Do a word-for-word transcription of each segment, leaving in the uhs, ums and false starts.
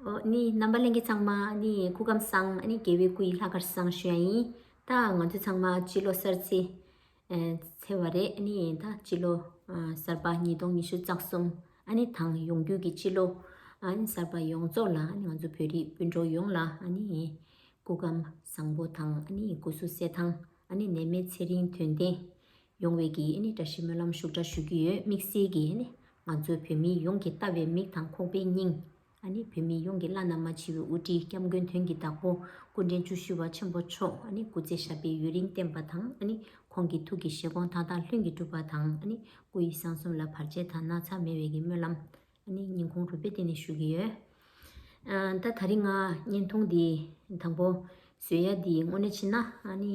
ཨོ་ནི་རྣམ་པ་ལྷན་རྒྱས་ཚང་མ་ནི་སྐུ་ཁམས་བཟང་། ཨ་ནི་དགེ་བའི་སྐུ་ཡི་ལྷག་དཀར་བཟང་ཞུ་ཡ་ཡིན། ད་ང་ཚོ་ཚང་མ་སྤྱི་ལོ་གསར་ཚེས་ཚེས་པ་རེད། ཨ་ནི་ད་སྤྱི་ལོ་གསར་པ་ཉིས་སྟོང་ཉི་ཤུ་རྩ་གསུམ། ཨ་ནི་དང་ཡོང་རྒྱུ་གི་སྤྱི་ལོ་ཨ་ནི་གསར་པ་ཡོངས་རྫོགས་ལ། ཨ་ནི་ང་ཚོ་བོད་རིགས་སྤུན་གྲོགས་ཡོངས་ལ་ཨ་ནི་སྐུ་ཁམས་བཟང་པོ་དང་། ཨ་ནི་སྐུ་གཟུགས་གསལ་ཐང་། ཨ་ནི་ནད་མེད་ཚེ་རིང་དོན་ལྡན་ཡོང་བའི་གི་ཨ་ནི་བཀྲ་ཤིས་སྨོན་ལམ་ཤུགས་དྲག་ཞུ་གི་ཡོད། དམིགས་བསལ་གྱི་ཨ་ནི་ང་ཚོ་བོད་མི་ཡོངས་ཀྱིས་བལྟ་བའི་མིག་དང་ཁོག་པའི་སྙིང་། ཨ་ནི་བོད་མི་ཡོངས་ཀྱི་བླ་ན་མ་མཆིས་པའི་དབུ་ཁྲིད་སྐྱབས་མགོན་དོན་གྱི་བདག་པོ་སྐུ་ཕྲེང་བཅུ་བཞི་པ་ཆེན་པོ་མཆོག་ཨ་ནི་སྐུ་ཚེ་ཞབས་པད་ཡུན་རིང་བརྟན་པ་དང་། ཨ་ནི་ཁོང་གི་ཐུགས་ཀྱི་བཞེད་དགོངས་མཐའ་དག་ལྷུན་གྱིས་གྲུབ་པ་དང་། ཨ་ནི་སྐུ་ཡི་གསང་གསུམ་ལ་བར་ཆད་དང་ན་ཚ་མེད་པའི་གི་སྨོན་ལམ་ཨ་ནི་སྙིང་ཁོང་རུས་པའི་གཏིང་ནས་ཞུ་གི་ཡོད། ཨ་ད་ད་རིང་ང་བརྙན་ཐུང་འདི་དང་པོ་བཟོ་ཡ་འདི་དངོས་གནས་བྱས་ན། ཨ་ནི་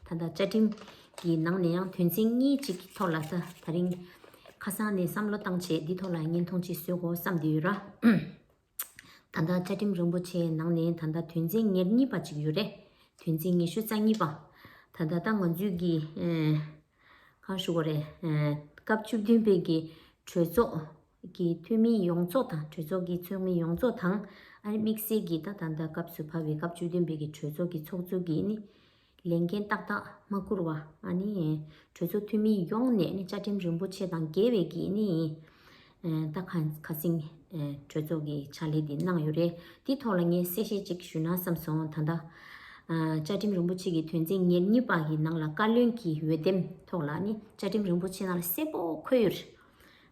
ད་ལྟ་བཅའ་ཁྲིམས་ཀྱི་ནང་ནས་ཡང་དོན་ཚན་གཉིས་ཅིག་གི་ཐོག་ལ་ད་ད་རིང་ཁ་སང་ནས་བསམ་བློ་བཏང་བྱས་འདི་ཐོག་ལ་བརྙན་ཐུང་ཅིག་བཟོ་དགོས་བསམ་བསྡད་ཡོད་ར། ད་ལྟ་བཅའ་ཁྲིམས་རིན་པོ་ཆེའི་ནང་ནས་ད་ལྟ་དོན་ཚན་ཉེར་གཉིས་པ་ཅིག་ཡོད་རེད། དོན་ཚན་ཉི་ཤུ་རྩ་གཉིས་པ། ད་ལྟ་ད་ང་ཚོའི་གི་ཨེ་གང་ཞུ་དགོས་རེད། ཨེ་སྐབས་བཅུ་བདུན་པའི་གི་གྲོས་ཚོགས་ཀྱི་འཐུས་མི་ཡོངས་རྫོགས་དང་། གྲོས་ཚོགས་ཀྱི་ཚོགས་མི་ཡོངས་རྫོགས་དང་། ཨ་ནི་དམིགས་བསལ་གྱི་ད་ད་ལྟ་སྐབས་སུ་བབས་པའི་སྐབས་བཅུ་བདུན་པའི་གི་གྲོས་ཚོགས་ཀྱི་ཚོགས་གཙོ་གི་ནི་ལས་འགན་ཏག་ཏག་མ་འཁུར་བ། ཨ་ནི་གྲོས་ཚོགས་འཐུས་མི་ཡོངས་ནས་ནི་བཅའ་ཁྲིམས་རིན་པོ་ཆེ་དང་འགལ་བའི་གི་ནི་ཨ་ད་ཁ་ཁ་སང་ཨ་གྲོས་ཚོགས་ཀྱི་ཕྱག་ལས་འདི་གནང་ཡོད་རེད། འདི་ཐོག་ལ་ངས་གསལ་བཤད་ཅིག་ཞུ་ན་བསམ་སོང་། ད་ལྟ་ཨ་བཅའ་ཁྲིམས་རིན་པོ་ཆེ་གི་དོན་ཚན་ཉེར་གཉིས་པ་གི་ནང་ལ་བཀའ་བློན་གྱི་འོས་འདེམས་ཐོག་ལ་ནི་བཅའ་ཁྲིམས་རིན་པོ་ཆེ་ནང་ལ་གསལ་པོ་འཁོད་ཡོད་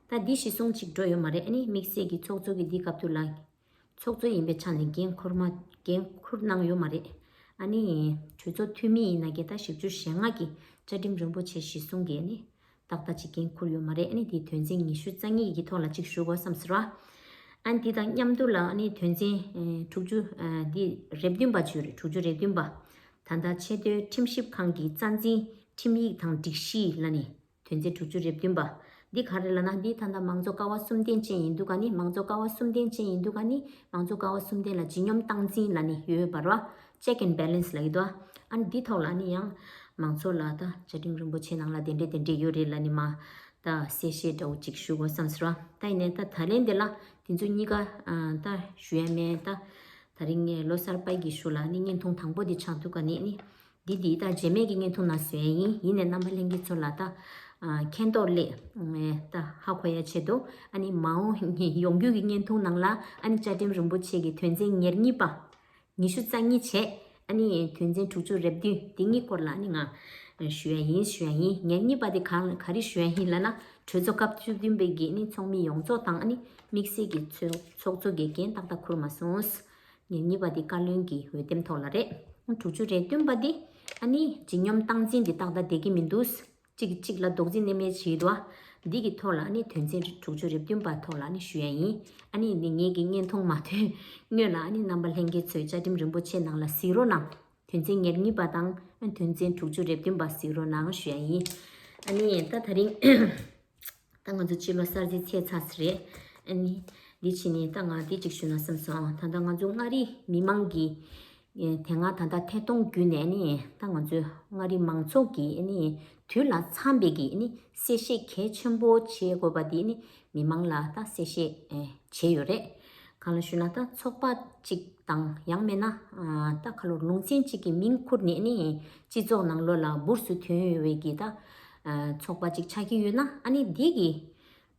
རེད། ད་འདི་གཞི་བཟུང་ཅིག་འགྲོ་ཡོད་མ་རེད། ཨ་ནི་དམིགས་བསལ་གྱི་ཚོགས་གཙོ་གི་འདི་སྐབས་དུ་ལ་ཚོགས་གཙོ་ཡིན་པའི་ཆ་ནས་འགན་འཁུར་མ་འགན་འཁུར་གནང་ཡོད་མ་རེད། ཨ་ནི་གྲོས་ཚོགས་འཐུས་མི་ཡིན་ན་གི་ད་བཞི་བཅུ་ཞེ་ལྔ་གི་བཅའ་ཁྲིམས་རིན་པོ་ཆེ་གཞི་བཟུང་གི་ནི་ཏག་ཏག་ཅིག་འགན་འཁུར་ཡོད་མ་རེད། ཨ་ནི་དེའི་དོན་ཚན་ཉི་ཤུ་རྩ་གཉིས་ཀྱི་ཐོག་ལ་ཅིག་ཞུ་དགོས་བསམ་ཟེར་བ། ཨ་ནི་དེ་དང་མཉམ་དུ་ལ་ཨ་ནི་དོན་ཚན་ཨེ་དྲུག་ཅུ་ཨ་འདི་རེ་བདུན་པ་བརྗོད་རེད། དྲུག་ཅུ་རེ་བདུན་པ། ད་ལྟ་ཆེས་མཐོའི་ཁྲིམས་ཞིབ་ཁང་གི་རྩ་འཛིན་ཁྲིམས་ཡིག་དང་སྒྲིག་གཞི་ལ་ནི་དོན་ཚན་དྲུག་ཅུ་རེ་བདུན་པ། འདི་ག་རེ་ལབ་ན། འདི་ད་ལྟ་མང་གཙོ་ཀ་བ་གསུམ་ལྡན་ཅན་ཡིན་འདུག་ག་ནི། མང་གཙོ་ཀ་བ་གསུམ་ལྡན་ཅན་ཡིན་འདུག་ག་ནི། མང་གཙོ་ཀ་བ་གསུམ་ལྡན་ལ་ལྗིད་སྙོམས་སྟངས་འཛིན་ལ་ནི་ཡོད་པ་ར། Check and balance ལབ་ཀྱི་འདུག་ཨ་ནི་འདི་ཐོག་ལ་ནི་ཡང་མང་ཚོགས་ལ་ད་བཅའ་ཁྲིམས་རིན་པོ་ཆེ་ནང་ལ་དེ་འདྲས་དེ་འདྲས་ཡོད་རེད་ལབ་ནི་མ་ད་གསལ་བཤད་འདྲ་བོ་ཅིག་ཞུ་དགོས་བསམ་ཟེར་བ། ད་ཡིན་ནའི་ད་ད་ལན་འདི་ལ་དེ་ཚོ་གཉིས་ཀ་ཨ་ད་ཞུ་ཡ་མེད། ད་ད་རིང་ངས་ལོ་གསར་པའི་གི་ཞུ་ལ་ནི་བརྙན་ཐུང་དང་པོ་འདི་ཆགས་འདུག་ག་ནི། ཨ་ནི་འདི་འདི་ད་རྗེས་མའི་གི་བརྙན་ཐུང་ནང་བཟོ་ཡ་ཡིན། ཡིན་ནའི་རྣམ་པ་ལྷན་རྒྱས་ཚོ་ལ་ད་ཨ་མཁྱེན་རྟོགས་སླད་ཨ་ད་ཧ་གོ་ཡ་ཆེད་དུ། ཨ་ནི་མ་འོངས་ཡོང་རྒྱུ་གི་བརྙན་ཐུང་ནང་ལ་ཨ་ནི་བཅའ་ཁྲིམས་རིན་པོ་ཆེ་གི་དོན་ཚན་ཉེར་གཉིས་པ། ཉི་ཤུ་རྩ་གཉིས་བྱས། ཨ་ནི་དོན་ཚན་དྲུག་ཅུ་རེ་བདུན་འདི་གཉིས་སྐོར་ལ་ཨ་ནི་ང་ཞུ་ཡ་ཡིན། ཞུ་ཡ་ཡིན། ཉེར་གཉིས་པ་དེ་གང་ག་རེ་ཞུ་ཡ་ཡིན་ལབ་ན། གྲོས་ཚོགས་སྐབས་བཅུ་བདུན་པའི་གི་ཨ་ནི་ཚོགས་མི་ཡོངས་རྫོགས་དང་། ཨ་ནི་དམིགས་བསལ་གྱི་ཚོགས་ཚོགས་གཙོ་གི་འགན་ཏག་ཏག་འཁུར་མ་སོང་། ཉེར་གཉིས་པ་དེ་བཀའ་བློན་གྱི་འོས་འདེམས་ཐོག་ལ་རེད། དྲུག་ཅུ་རེ་བདུན་པ་དེ་ཨ་ནི་ལྗིད་སྙོམས་སྟངས་འཛིན་དེ་ཏག་ཏག་བསྡད་ཀྱི་མི་འདུག་གཅིག་གིས་གཅིག་ལ་རྡོག་རྫིས་མནན་མེད་བྱེད་འདུག་ཨ། འདི་གི་ཐོག་ལ་ཨ་ནི་དོན་ཚན་དྲུག་ཅུ་རེ་བདུན་པ་ཐོག་ལ་ཨ་ནི་ཞུ་ཡ་ཡིན། ཨ་ནི་ངེད་ཀྱི་བརྙན་ཐུང་མ་ཐོན་སྔོན་ལ་ཨ་ནི་རྣམ་པ་ལྷན་རྒྱས་ཚོས་བཅའ་ཁྲིམས་རིན་པོ་ཆེ་ནང་ལ་གཟིགས་རོགས་གནང་། དོན་ཚན་ཉེར་གཉིས་པ་དང་ཨ་ནི་དོན་ཚན་དྲུག་ཅུ་རེ་བདུན་པ་གཟིགས་རོགས་གནང་ཞུ་ཡ་ཡིན། ཨ་ནི་ད་ད་རིང་ད་ང་ཚོ་སྤྱི་ལོ་གསར་ཚེས་ཚེས་ཚར་ས་རེད། ཨ་ནི་འདི་ཕྱི་ནས་ད་ང་འདི་གཅིག་ཞུ་ན་བསམ་སོང་། ད་ལྟ་ང་ཚོ་མངའ་རིས་མི་མང་གི་ཨེ་དེ་སྔ་ད་ལྟ་ཐད་གཏོང་བརྒྱུད་ནས་ནི་ད་ང་ཚོའི་མངའ་རིས་མང་ཚོགས་ཀྱི་ནི་དུས་ལ་འཚམས་པའི་གི་ནི་གསལ་བཤད་གལ་ཆེན་པོ་བྱེད་དགོས་པ་དེ་ནི་མི་མང་ལ་ད་གསལ་བཤད་ཨེ་བྱས་ཡོད་རེད། གང་ལ་ཞུ་ན། ད་ཚོགས་པ་གཅིག་དང་ཡང་མིན་ན་ཨ་ད་ཁ་ལོ་ལུང་ཚན་གཅིག་གི་མིང་ཁུར་ནས་ནི་སྤྱི་ཚོགས་ནང་ལོགས་ལ་འབུར་སུ་ཐོན་ཡོད་པའི་གི་ད་ཨ་ཚོགས་པ་གཅིག་ཆགས་ཀྱི་ཡོད་ན། ཨ་ནི་འདི་གི་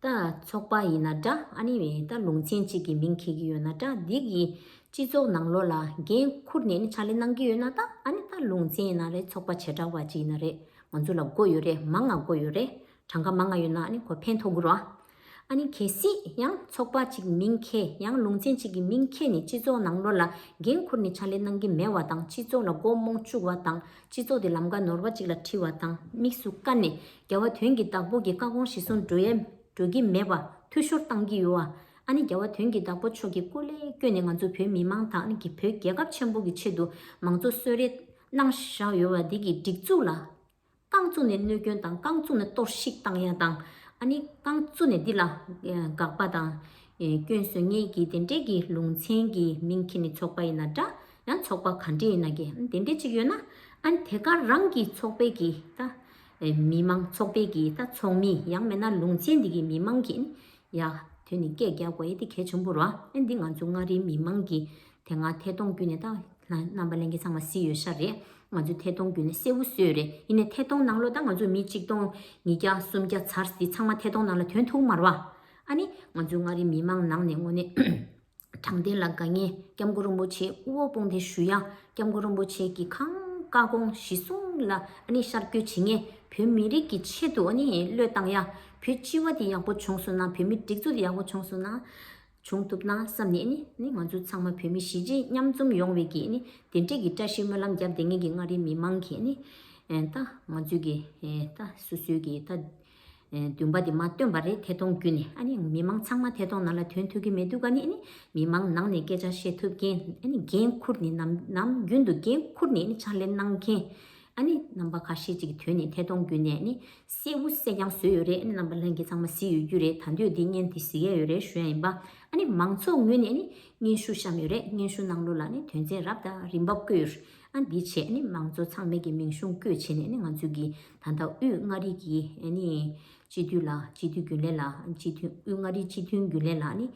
ད་ཚོགས་པ་ཡིན་ན་འདྲ། ཨ་ནི་ད་ལུང་ཚན་གཅིག་གི་མིང་འཁྱེར་གྱི་ཡོད་ན་འདྲ། འདི་གི་སྤྱི་ཚོགས་ནང་ལོགས་ལ་འགན་འཁུར་ནས་ནི་ཕྱག་ལས་གནང་གི་ཡོད་ན། ད་ཨ་ནི་ད་ལུང་ཚན་ཡིན་ན་རེད། ཚོགས་པ་བྱེ་བྲག་པ་ཅིག་ཡིན་ན་རེད། ང་ཚོ་ལ་དགོས་ཡོད་རེད། མང་ང་དགོས་ཡོད་རེད། གྲངས་ཀ་མང་ང་ཡོད་ན་ཨ་ནི་ཁོ་ཕན་ཐོགས་གི་རེད། ཨ་ནི་གལ་སྲིད་ཡང་ཚོགས་པ་གཅིག་མིང་འཁྱེར། ཡང་ལུང་ཚན་གཅིག་གི་མིང་འཁྱེར་ནས་སྤྱི་ཚོགས་ནང་ལོགས་ལ་འགན་འཁུར་ནས་ཕྱག་ལས་གནང་གི་མེད་པ་དང་། སྤྱི་ཚོགས་ལ་མགོ་རྨོངས་བཅུག་པ་དང་། སྤྱི་ཚོགས་དེ་ལམ་ཁ་ནོར་བ་ཅིག་ལ་ཁྲིད་པ་དང་། དམིགས་སུ་བཀར་ནས་རྒྱལ་བ་དོན་གྱི་བདག་པོ་གི་བཀའ་དགོངས་གཞིར་བཟུང་འགྲོ་ཡ་འགྲོ་གི་མེད་པ་འཐུས་ཤོར་བཏང་གི་ཡོད་པ། ཨ་ནི་རྒྱལ་བ་དོན་གྱི་བདག་པོ་མཆོག་གིས་སྐུ་ལས་བསྐྱོན་ནས་ང་ཚོ་བོད་མི་མང་དང་། ཨ་ནི་གི་བོད་རྒྱལ་ཁབ་ཆེན་པོ་གི་ཆེད་དུ་མང་གཙོ་གསོལ་རས་གནང་བཞག་ཡོད་པ་འདི་གི་སྒྲིག་འཛུགས་ལ་རྐང་བཙུགས་ནས་གནོད་སྐྱོན་དང་། རྐང་བཙུགས་ནས་གཏོར་བཤིག་བཏང་ཡ་དང་། ཨ་ནི་རྐང་བཙུགས་ནས་འདི་ལ་དགག་པ་དང་སྐྱོན་བཟོ་མཁན་གྱི་དེ་འདྲས་ཀྱི་ལུང་ཚན་གྱི་མིང་འཁྱེར་ནས་ཚོགས་པ་ཡིན་ན་འདྲ། ཡང་ཚོགས་པ་ག་འདྲས་ཡིན་ན་གི་དེ་འདྲས་ཅིག་ཡོད་ན། ཨ་ནི་དེ་ག་རང་གི་ཚོགས་པའི་གི་ད་མི་མང་ཚོགས་པའི་གི་ད་ཚོགས་མི་ཡང་མིན་ན་ལུང་ཚན་འདི་གི་མི་མང་གིས་ཡ་ དོན་ནི་སྐད་རྒྱག་དགོས་ཡས་དེ་གལ་ཆེན་པོ་རེད་བ། ཨ་འདི་ང་ཚོ་མངའ་རིས་མི་མང་གི་དེ་སྔ་ཐད་གཏོང་བརྒྱུད་ནས་ད་རྣམ་པ་ལྷན་རྒྱས་ཚང་མ་གཟིགས་ཡོད་ཤག་རེད། ང་ཚོ་ཐད་གཏོང་བརྒྱུད་ནས་གསལ་པོ་བཟོས་ཡོད་རེད། ཡིན་ནའི་ཐད་གཏོང་ནང་ལོགས་ད་ང་ཚོ་མི་གཅིག་སྟོང་ཉིས་བརྒྱ་སུམ་བརྒྱ་ཚར་དེ་ཚང་མ་ཐད་གཏོང་ནང་ལ་ཐོན་ཐུབ་མ་རེད་བ། ཨ་ནི་ང་ཚོ་མངའ་རིས་མི་མང་ནང་ནས་དངོས་གནས་དྲང་བདེན་ལ་དགའ་མཁན་སྐྱབས་མགོན་རིན་པོ་ཆེ་དབུ་འོག་དཔུང་འདེགས་ཞུ་ཡ། སྐྱབས་མགོན་རིན་པོ་ཆེ་གི་གང་བཀའ་དགོངས་གཞི་བཟུང་ལ་ཨ་ནི་ཤར་བསྐྱོད་བྱེད་མཁན་བོད་མི་རིགས་ཀྱི་ཆེད་དུ་ཨ་ནི་བློས་བཏང་ཡ། བོད་སྤྱི་བ་དེ་ཡག་པོ་བྱུང་སོང་ན། བོད་མི་སྒྲིག་འཛུགས་དེ་ཡག་པོ་བྱུང་སོང་ན། བྱུང་ཐུབ་ན་བསམ་ནས་ཨ་ནི་ནི་ང་ཚོ་ཚང་མ་བོད་མི་གཞིས་བྱེས་མཉམ་འཛོམས་ཡོང་བའི་གི་ཨ་ནི་དེ་འདྲས་ཀྱི་བཀྲ་ཤིས་སྨོན་ལམ་བརྒྱབ་བསྡད་མཁན་གྱི་མངའ་རིས་མི་མང་གི་ཨ་ནི་ཨེ་ད་ང་ཚོའི་གི་ཨེ་ད་སོ་སོའི་གི་ད་ཨེ་འདུན་པ་དེ་མ་བཏོན་པ་རེད། ཐད་གཏོང་བརྒྱུད་ནས་ཨ་ནི་མི་མང་ཚང་མ་ཐད་གཏོང་ནང་ལ་ཐོན་ཐུབ་ཀྱི་མི་འདུག་ག་ནི་ཨ་ནི་མི་མང་ནང་ནས་སྐད་ཆ་བཤད་ཐུབ་མཁན་ཨ་ནི་འགན་འཁུར་ནས་ནམ་ནམ་རྒྱུན་དུ་འགན་འཁུར་ནས་ཨ་ནི་ཕྱག་ལས་གནང་མཁན། ཨ་ནི་རྣམ་པ་ཁ་ཤས་ཅིག་ཐོན་ནས་ཐད་གཏོང་བརྒྱུད་ནས་ཨ་ནི་གསལ་པོ་གསལ་རྐྱང་བཟོས་ཡོད་རེད། ཨ་ནི་རྣམ་པ་ལྷན་རྒྱས་ཚང་མ་གཟིགས་ཡོད་རྒྱུ་རེད། ད་འདོད་འདི་བརྙན་དེ་གཟིགས་ཡ་ཡོད་རེད་ཞུ་ཡ་ཡིན་པ། ཨ་ནི་མང་ཚོགས་ངོས་ནས་ཨ་ནི་སྙན་ཞུ་བཤམས་ཡོད་རེད། སྙན་ཞུ་ནང་ལོགས་ལ་ཨ་ནི་དོན་ཚན་རབ་དང་རིམ་པ་བཀོད་ཡོད་རེད། ཨ་འདི་བྱས་ཨ་ནི་མང་ཚོགས་ཚང་མས་ཀྱི་མིང་གཞུང་བཀོད་བྱས་ནས་ཨ་ནི་ང་ཚོས་ཀྱི་ད་ལྟ་དབུས་མངའ་རིས་ཀྱི་ཨ་ནི་སྤྱི་འཐུས་ལ་སྤྱི་འཐུས་རྒྱུན་ལས་ལ་སྤྱི་འཐུས་དབུས་མངའ་རིས་སྤྱི་འཐུས་རྒྱུན་ལས་ལ་ཨ་ནི་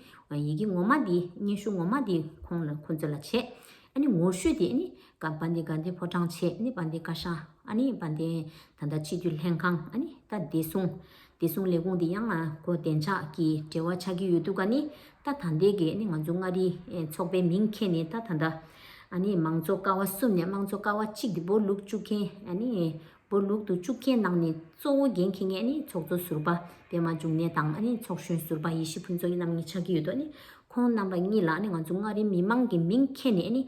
ཡི་གེ་ངོ་མ་འདི་སྙན་ཞུ་ངོ་མ་འདི་ཁོང་ལ་ཁོང་ཚོ་ལ་བྱས། ཨ་ནི་ངོ་བཤུས་དེ་ཨ་ནི་དགའ་དཔལ་ལྡན་དགའ་ལྡན་ཕོ་བྲང་བྱས། ཨ་ནི་དཔལ་ལྡན་བཀའ་ཤག་ཨ་ནི་དཔལ་ལྡན་ད་ལྟ་སྤྱི་འཐུས་ལྷན་ཁང་ཨ་ནི་ད་བདེ་སྲུང་བདེ་སྲུང་ལས་ཁུངས་དེ་ཡང་ཨ་ཁོ་བདེ་འཇགས་ཀྱི་འབྲེལ་བ་ཆགས་ཀྱི་ཡོད་འདུག་ག་ནི་ད་ད་ལྟའི་གི་ཨ་ནི་ང་ཚོ་མངའ་རིས་ཨེ་ཚོགས་པའི་མིང་འཁྱེར་ནས་ད་ད་ལྟ་ཨ་ནི་མང་གཙོ་ཀ་བ་གསུམ་ནས་དམངས་གཙོ་ཀ་བ་གཅིག་དེ་སྦོ་ལུག་བཅུག་མཁན་ཨ་ནི་སྦོ་ལུག་ཏུ་བཅུག་མཁན་ནང་ནས་གཙོ་བོ་འགན་འཁྱེར་མཁན་ཨ་ནི་ཚོགས་གཙོ་ཟུར་པ་པད་མ་འབྱུང་གནས་དང་ཨ་ནི་ཚོགས་གཞོན་ཟུར་པ་ཡེ་ཤེས་ཕུན་ཚོགས་ཡིན་ནམ་གཉིས་ཆགས་ཀྱི་ཡོད་དོ། ཨ་ནི་ཁོང་རྣམ་པ་གཉིས་ལ་ཨ་ནི་ང་ཚོ་མངའ་རིས་མི་མང་གི་མིང་འཁྱེར་ནས་ཨ་ནི་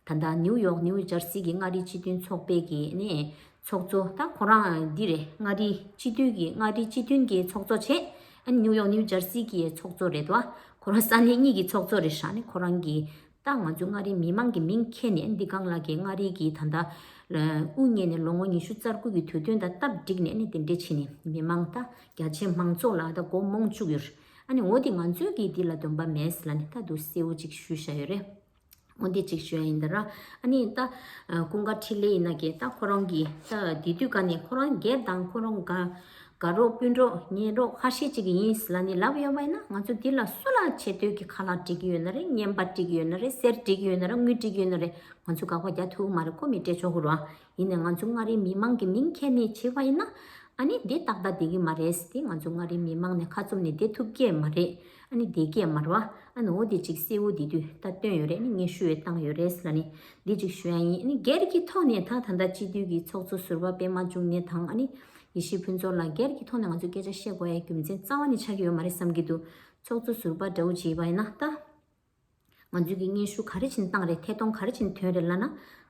ད་ལྟ་ནིའུ་ཡོག་ནིའུ་ཇར་སི་གི་མངའ་རིས་སྤྱི་མཐུན་ཚོགས་པའི་གི་ཨ་ནི་ཚོགས་གཙོ་ད་ཁོ་རང་འདི་རེད། མངའ་རིས་སྤྱི་འཐུས་ཀྱི་མངའ་རིས་སྤྱི་མཐུན་གྱི་ཚོགས་གཙོ་བྱས། ཨ་ནི་ནིའུ་ཡོག་ནིའུ་ཇར་སི་གི་ཚོགས་གཙོ་རེད་དོ། ཁོ་རང་ས་གནས་གཉིས་ཀྱི་ཚོགས་གཙོ་རེད་ཤག་ཨ་ནི་ཁོ་རང་གི་ད་ང་ཚོ་མངའ་རིས་མི་མང་གི་མིང་འཁྱེར་ནས་འདི་སྒང་ལ་གི་མངའ་རིས་ཀྱི་ད་ལྟ་དབུ་བརྙེས་ནས་ལོ་ངོ་ཉི་ཤུ་རྩ་དགུ་གི་དུས་སྟོན་དང་སྟབས་འགྲིག་ནས་ནི་དེ་འདྲས་བྱས་ནས་མི་མང་ད་རྒྱ་ཆེ་མང་ཚོགས་ལ་ད་སྒོ་རྨོངས་བཅུག་ཡོད་རེད། ཨ་ནི་འོ་དེ་ང་ཚོས་ཀྱིས་འདི་ལ་འདོན་པ་མེད་ལ་ནི་ད་དུ་གསལ་བོ་ཅིག་ཞུས་བཞག་ཡོད་རེད། འོ་འདི་ཅིག་ཞུ་ཡ་ཡིན་ད་ར། ཨ་ནི་ད་ཀུན་དགའ་འཕྲིན་ལས་ཡིན་ན་གི་ད་ཁོ་རང་གི་ད་དེ་དུས་ཀ་ནས་ཁོ་རང་སྒེར་དང་ཁོ་རང་ག་དགའ་རོགས་སྤུན་གྲོགས་ཉེ་རོགས་ཁ་ཤས་ཅིག་ཡིན་ལ་ནི་ལབ་ཡོད་པ་ཡིན་ན། ང་ཚོ་འདི་ལ་སུ་ལ་ཆེ་བསྟོད་ཀྱི་ཁ་ལག་སྤྲད་ཀྱི་ཡོད་ན་རེད། རྔན་པ་སྤྲད་ཀྱི་ཡོད་ན་རེད། གསེར་སྤྲད་ཀྱི་ཡོད་ན་རེད། དངུལ་སྤྲད་ཀྱི་ཡོད་ན་རེད། ང་ཚོ་དགག་པ་རྒྱག་ཐུབ་མ་རེད། ཁོ་མི་སྤྲད་ཆོག་གི་རེད་བ། ཡིན་ནའི་ང་ཚོ་མངའ་རིས་མི་མང་གི་མིང་འཁྱེར་ནས་བྱས་པ་ཡིན་ན། ཨ་ནི་འདི་ཏག་ཏག་བསྡད་ཀྱི་མ་རེད། དེ་ང་ཚོ་མངའ་རིས་མི་མང་ནས་ཁ་བཙུམ་ནས་བསྡད་ཐུབ་ཀྱི་མ་རེད། ཨ་ནི་བསྡད་ཀྱི་མ་རེད་བ། ཨ་ནི་འོ་དེ་ཅིག་གསལ་བོ་དེ་དུས་ད་བཏོན་ཡོད་རེད། ཨ་ནི་སྙན་ཞུ་ཡོད་བཏང་ཡོད་རེད་ལ་ནི་འདི་ཅིག་ཞུ་ཡ་ཡིན། ཨ་ནི་སྒེར་གྱི་ཐོག་ནས་ད་ད་ལྟ་སྤྱི་འཐུས་ཀྱི་ཚོགས་གཙོ་ཟུར་པ་པད་མ་འབྱུང་གནས་དང་ཨ་ནི་ཡེ་ཤེས་ཕུན་ཚོགས་ལ་སྒེར་གྱི་ཐོག་ནས་ང་ཚོ་སྐད་ཆ་བཤད་དགོས་ཡ་རྒྱུ་མཚན་རྩ་བ་ནས་ཆགས་ཀྱི་ཡོད་མ་རེད་བསམ་གྱི་འདུག་ཚོགས་གཙོ་ཟུར་པ་འདྲ་བོ་བྱས་པ་ཡིན་ན་ད། ང་ཚོས་ཀྱི་སྙན་ཞུ་ག་རེ་བྱིན་བཏང་རེད། ཐད་གཏོང་ག་རེ་བྱིན་ཐོན་རེད་ལབ་ན།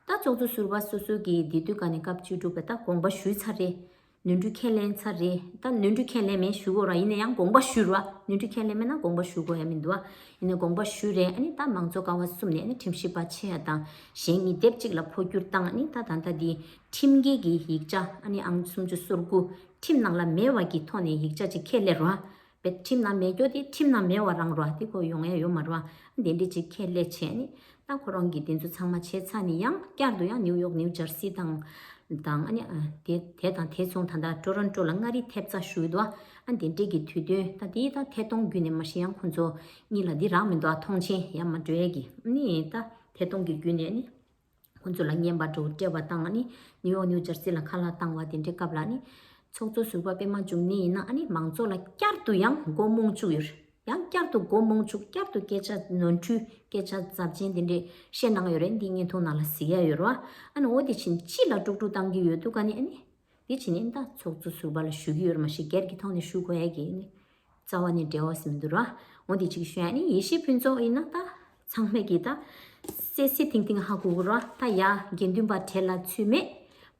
ད་ཚོགས་གཙོ་ཟུར་པ་སོ་སོ་གི་འདི་དུས་ཀ་ནས་སྐབས་བཅུ་དྲུག་པའི་ད་དགོངས་པ་ཞུས་ཚར་རེད། ནོར་འཁྲུལ་ཁས་ལེན་ཚར་རེད། ད་ནོར་འཁྲུལ་ཁས་ལེན་མེད་ཞུ་དགོས་ར། ཡིན་ན་ཡང་དགོངས་པ་ཞུ་ར། ནོར་འཁྲུལ་ཁས་ལེན་མེད་ན་དགོངས་པ་ཞུ་དགོས་ཡ་མི་འདུག་བ། ཡིན་ན་དགོངས་པ་ཞུས་རེད། ཨ་ནི་ད་མང་གཙོ་ཀ་བ་གསུམ་ནས་ཨ་ནི་ཁྲིམས་ཞིབ་པ་ཆེ་ཡ་དང་གཞན་གཉིས་སྡེབ་གཅིག་ལ་འཕོ་འགྱུར་བཏང་། ཨ་ནི་ད་ད་ལྟ་འདི་ཁྲིམས་འགལ་གྱི་ཡིག་ཆ་ཨ་ནི་ཨང་སུམ་ཅུ་སོ་དགུ་ཁྲིམས་ནང་ལ་མེད་པ་གི་ཐོག་ནས་ཡིག་ཆ་ཅིག་ཁས་ལེན་ར། བས་ཁྲིམས་ནང་མེད་རྒྱུ་དེ་ཁྲིམས་ནང་མེད་པ་རང་རོ། དེ་ཁོ་ཡོང་ཡ་ཡོད་མ་རོ། དེ་འདྲ་ཅིག་ཁས་ལེན་བྱས་ནས་ད་ཁོ་རང་གིས་དེ་ཚོ་ཚང་མ་བྱས་ཚར་ནས་ཡང་བསྐྱར་དུ་ཡང་ནིའུ་ཡོག་ནིའུ་ཇར་སི་དང་དང་ཨ་ནི་ཨ་དེ་དེ་དང་དེ་མཚུངས་ད་ལྟ་ཊོ་རོན་ཊོ་ལ་མངའ་རིས་ཐེབས་རྩ་ཞུས་འདུག་ཨ་དེ་འདྲ་གི་དུས་སྟོན་ད་དེ་ད་ཐད་གཏོང་བརྒྱུད་ནས་མ་གཞི་ཡང་ཁོ་ཚོ་གཉིས་ལ་འདི་རག་མི་འདུག་ཨ་མཐོང་མཆན་ཡང་མ་འགྲོ་ཡ་གི་ཨ་ནི་ད་ཐད་གཏོང་གི་བརྒྱུད་ནས་ཨ་ནི། ཁོང་ཚོ་ལ་རྔན་པ་འདྲ་བོ་སྤྲད་པ་དང་ཨ་ནི་ནིའུ་ཡོག་ནིའུ་ཇར་སི་ལ་ཁ་ལག་བཏང་བ་དེ་འདྲའི་སྐབས་ལ་ཨ་ནི་ཚོགས་གཙོ་ཟུར་པ་པད་མ་འབྱུང་གནས་ཡིན་ན་ཨ་ནི་མང་ཚོགས་ལ་བསྐྱར་དུ་ཡང་སྒོ་རྨོངས་བཅུག་ཡོད་རེད། ཡང་བསྐྱར་དུ་སྒོ་རྨོངས་བཅུག་བསྐྱར་དུ་སྐད་ཆ་ནོར་འཁྲུལ་སྐད་ཆ་ཚབས་ཆེན་དེ་འདྲའི་བཤད་གནང་ཡོད་རེད། འདི་བརྙན་ཐུང་ནང་ལ་གཟིགས་ཡ་ཡོད་རེད་བ། ཨ་ནི་འོ་དེ་བཞིན་སྤྱི་ལ་དཀྲུག་དཀྲུག་བཏང་གི་ཡོད་འདུག་ཨ་ནི་ཨ་ནི། དེ་བྱས་ནས་ད་ཚོགས་གཙོ་ཟུར་པ་ལ་ཞུ་གི་ཡོད་རེད། མ་གཞི་སྒེར་གྱི་ཐོག་ནས་ཞུ་དགོས་ཡ་གི་ནི་རྩ་བ་ནས་འབྲེལ་བ་ཟེར་མི་འདུག་ར། འོ་དེ་གཅིག་ཞུ་ཡ་ནི་ཡེ་ཤེས་ཕུན་ཚོགས་ཡིན་ན་ད་ཚང་མས་ཀྱི་ད་སེ་སེ་ཐིང་ཐིང་ཧ་གོ་གི་ར། ད་ཡ་དགེ་འདུན་པ་གྲལ་ལ་ཚུད་མེད།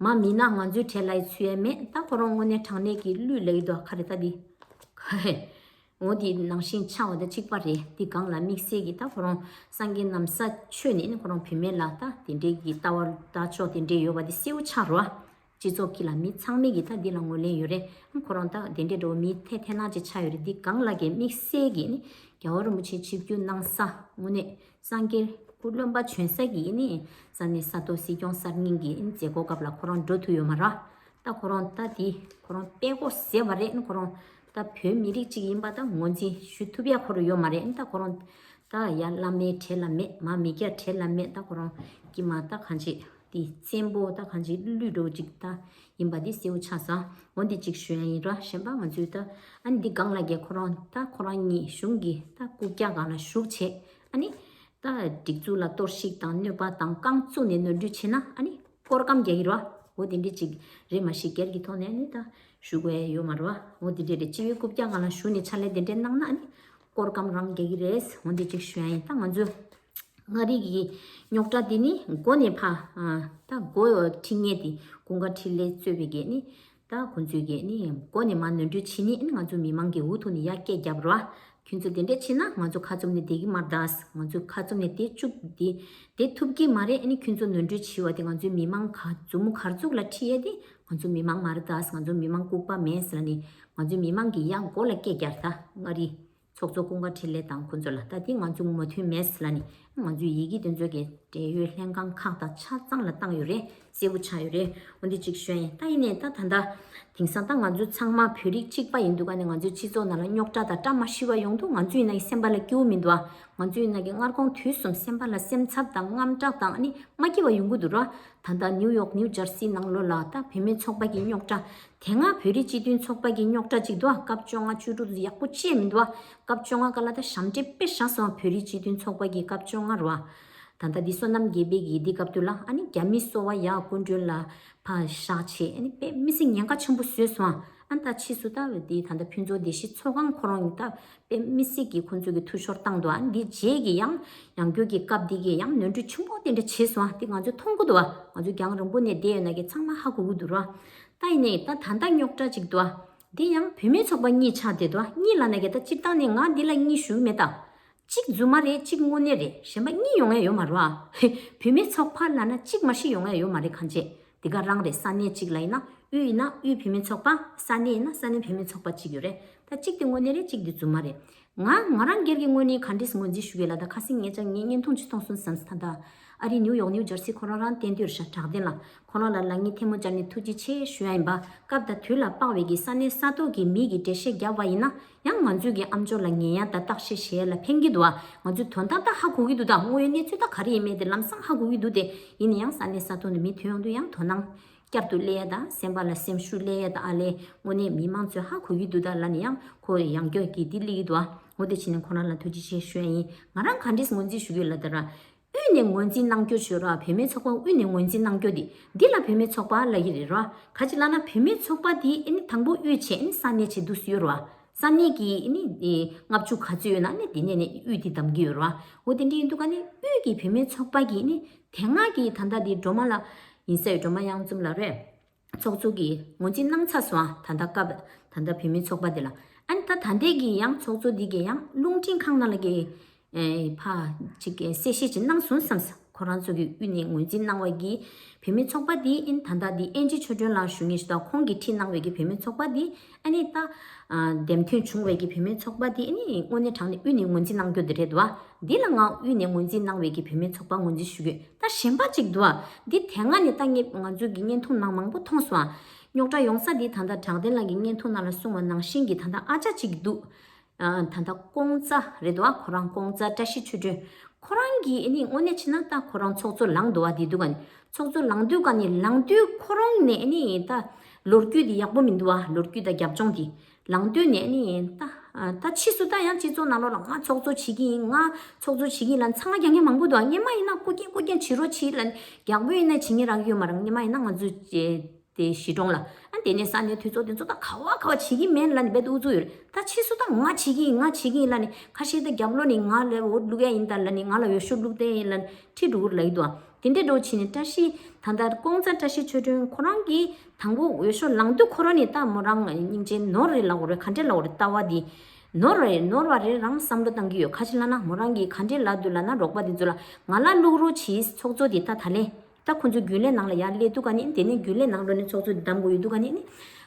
མ་མིན་ན་ང་ཚོའི་གྲལ་ལ་ཡི་ཚུད་ཡ་མེད། ད་ཁོ་རང་དངོས་གནས་དྲང་གནས་ཀྱི་གླུད་ལེགས་འདུག་ཁ་རེ་ད་འདི། འོ་དེ་ནང་བཞིན་ཆགས་པ་དང་གཅིག་པ་རེད། འདི་སྒང་ལ་དམིགས་བསལ་གྱི་ད་ཁོ་རང་སངས་རྒྱས་ན་བཟའ་མཆོད་ནས་ནི་ཁོ་རང་བུད་མེད་ལ་ད་དེ་འདྲའི་གི་ལྟ་བ་ལྟ་ཕྱོགས་དེ་འདྲའི་ཡོད་པ་དེ་གསལ་པོ་ཆགས་རོ། སྤྱི་ཚོགས་ཀྱི་ལ་མི་ཚང་མས་ཀྱི་ད་འདི་ལ་ངོས་ལེན་ཡོད་རེད། ཁོ་རང་ད་དེ་འདྲའི་འགྲོ་བ་མི་ཐེ་ཐེ་ནག་ཅིག་ཆགས་ཡོད་རེད། འདི་སྒང་ལ་གི་དམིགས་བསལ་གྱི་ནི་རྒྱལ་བ་རིན་པོ་ཆེ་ཆིབས་བསྒྱུར་གནང་ས་དངོས་གནས་སངས་རྒྱས་སྐུ་རློན་པ་བྱོན་ས་གི་ནི་ས་གནས་ས་ཐོག་སྲིད་སྐྱོང་གསར་རྙིང་གི་ནི་མཛད་སྒོ་སྐབས་ལ་ཁོ་རང་འགྲོ་ཐུབ་ཡོད་མ་རེད། ད་ཁོ་རང་ད་དེ་ཁོ་རང་དཔེ་ཁོ་ཟེར་བ་རེད། ཁོ་རང་ ད་བོད་མི་རིགས་གཅིག་ཡིན་པ་ད་ངོས་འཛིན་ཞུ་ཐུབ་ཡ་ཁོ་རང་ཡོད་མ་རེད། ད་ཁོ་རང་ད་ཡ་བླ་མའི་གྲལ་ལ་མེད། མ་མི་སྐྱ་གྲལ་ལ་མེད། ད་ཁོ་རང་གི་མ་ད་གང་ཅི་དེ་བཙན་པོ་ད་གང་ཅི་གླུད་འགྲོ་ཅིག་ད་ཡིན་པ་དེ་གསལ་པོ་ཆགས་སོང་། འོ་འདི་གཅིག་ཞུ་ཡ་ཡིན་ར། གཞན་པ་ང་ཚོའི་ད་ཨ་ནི་འདི་སྒང་ལ་གས་ཁོ་རང་ད་ཁོ་རང་གཉིས་གཞུང་གི་ད་རྐུབ་བཀྱག་སྒང་ལ་ཞུགས་བྱས། ཨ་ནི་ད་སྒྲིག་འཛུགས་ལ་གཏོར་བཤིག་དང་གནོད་པ་དང་རྐང་བཙུགས་ནས་ནོར་འཁྲུལ་བྱས་ན་ཨ་ནི་སྐོར་སྐམ་རྒྱག་གི་རེད་བ། འོ་དེ་འདྲ་ཅིག་རེད། མ་གཞི་སྒེར་གྱི་ཐོག་ནས་ནི་ད་ཞུ་དགོས་ཡ་ཡོད་མ་རེད་བ། འོ་དེ་འདྲ་རེད། སྤྱི་བའི་རྐུབ་བཀྱག་སྒང་ལ་ཞུགས་ནས་ཕྱག་ལས་དེ་འདྲ་གནང་ན་ནི་སྐོར་སྐམ་རང་རྒྱག་གི་རེད། འོ་འདི་ཅིག་ཞུ་ཡ་ཡིན། ད་ང་ཚོ་མངའ་རིས་ཀྱི་རྙོག་དྲ་འདི་ནི་འགོ་ནས་ཕ་ཨ་ད་འགོ་ཁྲིད་མཁན་དེ་ཀུན་དགའ་འཕྲིན་ལས་གཙོས་པའི་གས་ནི་ད་ཁོང་ཚོའི་གས་ནི་འགོ་ནས་མ་ནོར་འཁྲུལ་བྱེད་ནི་ཨ་ནི་ང་ཚོ་མི་མང་གི་འུ་ཐུག་ནས་ཡ་སྐད་རྒྱབ་རོགས། ཁྱོད་ཚོ་དེ་འདྲ་བྱེད་ན་ང་ཚོ་ཁ་བཙུམ་ནས་བསྡད་ཀྱི་མ་རེད་ད། ང་ཚོ་ཁ་བཙུམ་ནས་བསྡད་བཅུག་དེ་བསྡད་ཐུབ་ཀྱི་མ་རེད། ཨ་ནི་ཁྱོད་ཚོ་ནོར་འཁྲུལ་བྱས་པ་དེ་ང་ཚོའི་མི་མང་ག་མཛུབ་མོ་ག་ར་གཙུག་ལ་ཁྲིད་ཡས་དེ་ང་ཚོ་མི་མང་མ་རེད་ད། ང་ཚོ་མི་མང་ལྐུགས་པ་མེད་ཟེར་ལ་ནི་ང་ཚོའི་མི་མང་གིས་ཡང་མགོ་ལ་སྐད་རྒྱག་ད། མངའ་རིས་ཚོགས་གཙོ་ཀུན་དགའ་འཕྲིན་ལས་དང་ཁོང་ཚོ་ལ་ད་དེ་ང་ཚོ་མོས་མཐུན་མེད་ཟེར་ལ་ནི་ང་ཚོའི་ཡི་གེ་དེ་ཚོ་གི་འབྲེལ་ཡོད་ལྷན་ཁང་ཁག་དང་ཆ་ཚང་ལ་བཏང་ཡོད་རེད། གསལ་པོ་ཆགས་ཡོད་རེད། འོ་འདི་གཅིག་ཞུ་ཡ་ཡིན། ད་ཡིན་ནའི་ད་ད་ལྟ་དེང་སང་ད་ང་ཚོ་ཚང་མ་བོད་རིགས་གཅིག་པ་ཡིན་དུས་ཀ་ནས་ང་ཚོའི་སྤྱི་ཚོགས་ནང་ལ་རྙོག་དྲ་དང་བཀྲ་མ་ཤིས་པ་ཡོང་དུས་ང་ཚོའི་ནང་གི་སེམས་པ་ལ་སྐྱིད་པོ་མི་འདུག་ཨ། ང་ཚོའི་ནང་གི་སྔར་གོང་དུས་གསུམ་སེམས་པ་ལ་སེམས་འཚབ་དང་དངངས་སྐྲག་དང་ཨ་ནི་མ་སྐྱིད་པ་ཡོང་གི་འདུག་ར། ད་ལྟ་ནིའུ་ཡོག་ནིའུ་ཇར་སི་ནང་ལོགས་ལ་ད་བུད་མེད་ཚོགས་པ་གི་རྙོག་དྲ། དེ་སྔ་བོད་རིགས་སྤྱི་མཐུན་ཚོགས་པ་གི་རྙོག་དྲ་གཅིག་འདུག་ཨ། སྐབས་བཅོ་ལྔ་བཅུ་དྲུག་ཡག་པོ་ཅིག་མི་འདུག་ཨ། སྐབས་བཅོ་ལྔ་སྐབས་ལ་ད་ཞབས་འདྲེན་དཔེ་བཞག་སོང་ཨ། བོད་རིགས་སྤྱི་མཐུན་ཚོགས་པ་གི་སྐབས་བཅོ་ལྔ་རུ་ཨ། ད་ལྟ་འདི་བསོད་ནམས་རྒྱས་པའི་གི་འདི་སྐབས་དུས་ལ་ཨ་ནི་རྒྱ་མི་སོ་པ་ཡ་སྐུ་མགྲོན་ལ་ཕར་བཞག་བྱས་ཨ་ནི་དཔེ་མི་སྲིད་ཉེན་ཁ་ཆེན་པོ་བཟོས་སོང་ཨ། ཨ་ད་ཕྱིས་སུ་ད་འདི་ད་ལྟ་ཕུན་ཚོགས་བདེ་སྐྱིད་ཚོགས་ཁང་ཁོ་རང་ད་དཔེ་མི་སྲིད་ཀྱི་ཁོང་ཚོ་གི་འཐུས་ཤོར་བཏང་འདུག་ཨ། འདི་རྗེས་ཀྱི་ཡང་ཡང་སྒོས་ཀྱི་སྐབས་འདི་གི་ཡང་ནོར་འཁྲུལ་ཆེན་པོ་དེ་འདྲ་བྱས་སོང་ཨ། འདི་ང་ཚོས་མཐོང་གི་འདུག་ཨ། ང་ཚོ་རྒྱང་རིང་པོ་ནས་བསྡད་ཡོད་ན་གི་ཚང་མ་ཧ་གོ་གི་འདུག་ར། ད་ཡིན་ནའི་ད་ད་ལྟ་རྙོག་དྲ་ཅིག་འདུག་ཨ། འདི་ཡང་བུད་མེད་ཚོགས་པ་གཉིས་ཆགས་བསྡད་འདུག་ཨ། གཉིས་ལབ་ན་གི་ད་སྤྱིར་བཏང་ནས་ང་འདི་ལ་གཉིས་ཞུ་གི་མེད་ད། གཅིག་རྫུན་མ་རེད། གཅིག་དངོས་གནས་རེད། གཞན་པ་གཉིས་ཡོང་ཡ་ཡོད་མ་རེད་བ། བུད་མེད་ཚོགས་པ་ལབ་ན་གཅིག་མ་གཞི་ཡོང་ཡ་ཡོད་མ་རེད། གང་བྱེད་དེ་ག་རང་རེད། ས་གནས་གཅིག་ལ་ཡིན་ན་དབུས་ཡིན་ན་དབུས་བུད་མེད་ཚོགས་པ། ས་གནས་ཡིན་ན་ས་གནས་བུད་མེད་ཚོགས་པ་གཅིག་ཡོད་རེད། ད་གཅིག་དེ་དངོས་གནས་རེད། གཅིག་དེ་རྫུན་མ་རེད། ང་ང་རང་སྒེར་གྱི་ངོས་ནས་ག་འདྲས་ངོས་འཛིན་ཞུ་གི་ལ། ད་ཁ་སང་ངས་ཅང་ངའི་བརྙན་ཐུང་ཅིག་མཐོང་སོང་བསམ། ད་ལྟ་ཨ་རི་ནིའུ་ཡོག་ནིའུ་ཇར་སི་ཁོ་རང་རང་བསྟན་དུས་རེད་ཤག་དྲག་ལྡན་ལགས། ཁོ་རང་ལ་ལག་གཉིས་ཐལ་མོ་སྦྱར་ནས་ཐུགས་རྗེ་ཆེ་ཞུ་ཡ་ཡིན་པ། སྐབས་དང་དུས་ལ་དཔག་པའི་གི་ས་གནས་ས་ཐོག་གི་མི་གི་འགྲེལ་བཤད་བརྒྱབ་པ་ཡིན་ན་ཡང་ང་ཚོའི་གི་ཨ་མཆོག་ལ་ཉན་ཡ་དང་བརྟག་དཔྱད་བྱེད་ཡ་ལ་ཕན་གི་འདུག་ཨ། ང་ཚོའི་དོན་དག་ད་ཧ་གོ་གི་འདུག་ད་དངོས་ཡོད་གནས་ཚུལ་ད་ག་རེ་ཡིན་མིན་དེ་ལམ་སང་ཧ་གོ་གི་འདུག་དེ་ཡིན་ན་ཡང་ས་གནས་ས་ཐོག་ནས་མི་ཐོན་ཡོང་དུས་ཡང་དོ་སྣང་བསྐྱར་དུ་སླེབས་ཡ་དང་སེམས་པ་ལ་སེམས་ཤུགས་སླེབས་ཡ་དང་ཨ་ལས་དངོས་གནས་མི་མང་ཚོས་ཧ་གོ་གི་འདུག་ད་ལབ་ནས་ཡང་ཁོ་ཡང་སྐྱོན་གི་འདི་སླེབས་ཀྱི་འདུག་ཨ། འོ་དེ་བྱས་ནས་ཁོ་རང་ལ་ཐུགས་རྗེ་ཆེ་ཞུ་ཡ་ཡིན། ང་རང་ག་འདྲས་ངོས་འཛིན་ཞུ་གི་ཡོད་ལབ་ད་ར། དབུས་ནས་ངོས་འཛིན་གནང་རྒྱུ་བྱོས་ར། བུད་མེད་ཚོགས་པ་དབུས་ནས་ངོས་འཛིན་གནང་རྒྱུ་དེ་འདི་ལ་བུད་མེད་ཚོགས་པ་ལབ་ཀྱི་རེད་ར། ག་ཅི་ལབ་ན་བུད་མེད་ཚོགས་པ་དེ་ཨ་ནི་དང་པོ་དབུས་བྱས་ཨ་ནི་ས་གནས་བྱས་འདུག་སེ་ཡོད་ར། ས་གནས་ཀྱི་ཨ་ནི་ལྔ་བཅུ་ག་ཚོད་ཡོད་ན་ཨ་ནི་དེ་ནས་ནས་དབུས་དེ་བདམས་ཀྱི་ཡོད་ར། འོ་དེ་འདྲ་ཡིན་དུས་ཀ་ནི་དབུས་ཀྱི་བུད་མེད་ཚོགས་པ་གིས་ཨ་ནི་དེ་སྔ་གི་ད་ལྟ་དེ་སྒྲོལ་མ་ལགས་ཡིན་ས་ཡོད། སྒྲོལ་མ་གཡང་འཛོམས་ལགས་རེད། ཚོགས་གཙོ་གིས་ངོས་འཛིན་གནང་ཚར་སོང་ཨ། ད་ལྟ་སྐབས་ད་ལྟ་བུད་མེད་ཚོགས་པ་དེ་ལ། ཨ་ནི་ད་ད་ལྟའི་གི་ཡང་ཚོགས་གཙོ་འདི་གི་ཡང་རླུང་འཕྲིན་ཁང་ནང་ལ་གི་ཨེ་ཕ་ཅིག་གི་གསལ་བཤད་ཅིག་གནང་སོང་བསམ་སོང་། ཁོ་རང་ཚོ་གི་དབུས་ནས་ངོས་འཛིན་གནང་བ་གི་བུད་མེད་ཚོགས་པ་འདི་ཨིན། ད་ལྟ་འདི་ཨེན་ཇི་ཆོས་སྒྲོན་ལགས་ཞུ་མཁན་ཞིག་དང་ཁོང་གིས་ཁྲིད་གནང་བའི་གི་བུད་མེད་ཚོགས་པ་འདི་ཨ་ནི་ད་ཨ་འདེམས་ཐོན་བྱུང་བའི་གི་བུད་མེད་ཚོགས་པ་འདི་ཨ་ནི་དངོས་གནས་དྲང་གནས་དབུས་ནས་ངོས་འཛིན་གནང་རྒྱུ་འདི་རེད་འདུག་བ། འདི་ལ་ང་དབུས་ནས་ངོས་འཛིན་གནང་བའི་གི་བུད་མེད་ཚོགས་པ་ངོས་འཛིན་ཞུ་གི་ཡོད། ད་གཞན་པ་ཅིག་འདུག་བ། འདི་དེ་སྔ་ནས་ད་ངས་ང་ཚོའི་གི་བརྙན་ཐུང་ནང་མང་པོ་མཐོང་སོང་ཨ། རྙོག་དྲ་ཡོང་ས་འདི་ད་ལྟ་དྲག་ལྡན་ལགས་ཀྱི་བརྙན་ཐུང་ནང་ལ་གསུངས་པ་ནང་བཞིན་གྱི་ད་ལྟ་ཨ་ཅག་ཅིག་འདུག་ཨ་ད་ལྟ་ཀོང་ཙ་རེད་འདུག་ཨ། ཁོ་རང་ཀོང་ཙ་བཀྲ་ཤིས་ཆོས་སྒྲོན། ཁོ་རང་གིས་ཨ་ནི་དངོས་གནས་བྱས་ན་ད་ཁོ་རང་ཚོགས་གཙོ་ལངས་འདུག་བ། དེ་དུས་ག་ནས་ཚོགས་གཙོ་ལངས་དུས་ག་ནས་ལངས་དུས་ཁོ་རང་ནས་ཨ་ནི་ད་ལོ་རྒྱུས་དེ་ཡག་པོ་མི་འདུག་བ། ལོ་རྒྱུས་དང་རྒྱབ་ལྗོངས་དེ། ལངས་དུས་ནས་ནི་ད་ད་ཕྱིས་སུ་ད་ཡང་སྤྱི་ཚོགས་ནང་ལོགས་ལ་ང་ཚོགས་གཙོ་བྱེད་ཀྱི་ཡིན། ང་ཚོགས་གཙོ་བྱེད་ཀྱི་ཡིན་ལབ་འཚང་ཁ་རྒྱག་མཁན་མང་པོ་འདུག་སྔོན་མ་ཡིན་ན་སྐུ་རྒྱན་སྐུ་རྒྱན་བྱེད་རོགས་བྱེད་ལབ་ནས་རྒྱག་པོ་ཡིན་ན་བྱེད་ཀྱི་རག་གི་ཡོད་མ་རེད། སྔོན་མ་ཡིན་ན་ང་ཚོ་དེ་གཞིས་གྲོང་ལ་ཨ་དེ་ནས་ས་གནས་འཐུས་ཚོགས་དེ་ཚོ་ད་ག་བ་ག་བ་བྱེད་ཀྱི་མེད་ལབ་ནས་རྦད་དེ་ཨུ་ཚུགས་ཡོད་རེད། ད་ཕྱིས་སུ་ད་ང་བྱེད་ཀྱི་ཡིན། ང་བྱེད་ཀྱི་ཡིན་ལབ་ནས་ཁ་ཤས་ད་རྒྱབ་ལོགས་ནས་ང་ལ་འོ་བླུག་ཡ་ཡིན་ད་ལབ་ནས་ང་ལ་འོས་ཤོག་བླུག་བསྡད་ཡིན་ལབ་ནས་ཁྲིད་འགྲོ་གི་རེད་ལབ་ཀྱི་འདུག་དེ་འདྲའི་འགྲོ་བྱས་ནས་བཀྲ་ཤིས་ད་ལྟ་ཀོང་ཙ་བཀྲ་ཤིས་ཆོས་སྒྲོན་ཁོ་རང་གིས། དང་པོ་འོས་ཤོག་ལངས་དུས་ཁོ་རང་ནི་ད་མོ་རང་སྙིང་རྗེ་ནོར་རེད་ལབ་དགོས་རེད། ག་འདྲས་ལབ་དགོས་རེད། ལྟ་བ་འདི་ནོར་རེད། ནོར་བ་རེད། རང་བསམ་བློ་བཏང་གི་ཡོད། ག་ཅི་ལབ་ན་མོ་རང་གིས་ག་འདྲས་ལབ་འདུག་ལབ་ན་རོགས་པ་འདི་ཚོ་ལ་ང་ལ་བླུག་རོགས་གྱིས། ཚོགས་གཙོ་འདི་ད་ད་ལན་ད་ཁོ་ཚོ་རྒྱུན་ལས་ནང་ལ་ཡར་སླེབས་དུས་ག་ནས་དེ་ནས་རྒྱུན་ལས་ནང་ལོགས་ནས་ཚོགས་གཙོ་འདི་བདམས་དགོས་ཡོད་དུས་ག་ནས་ནི་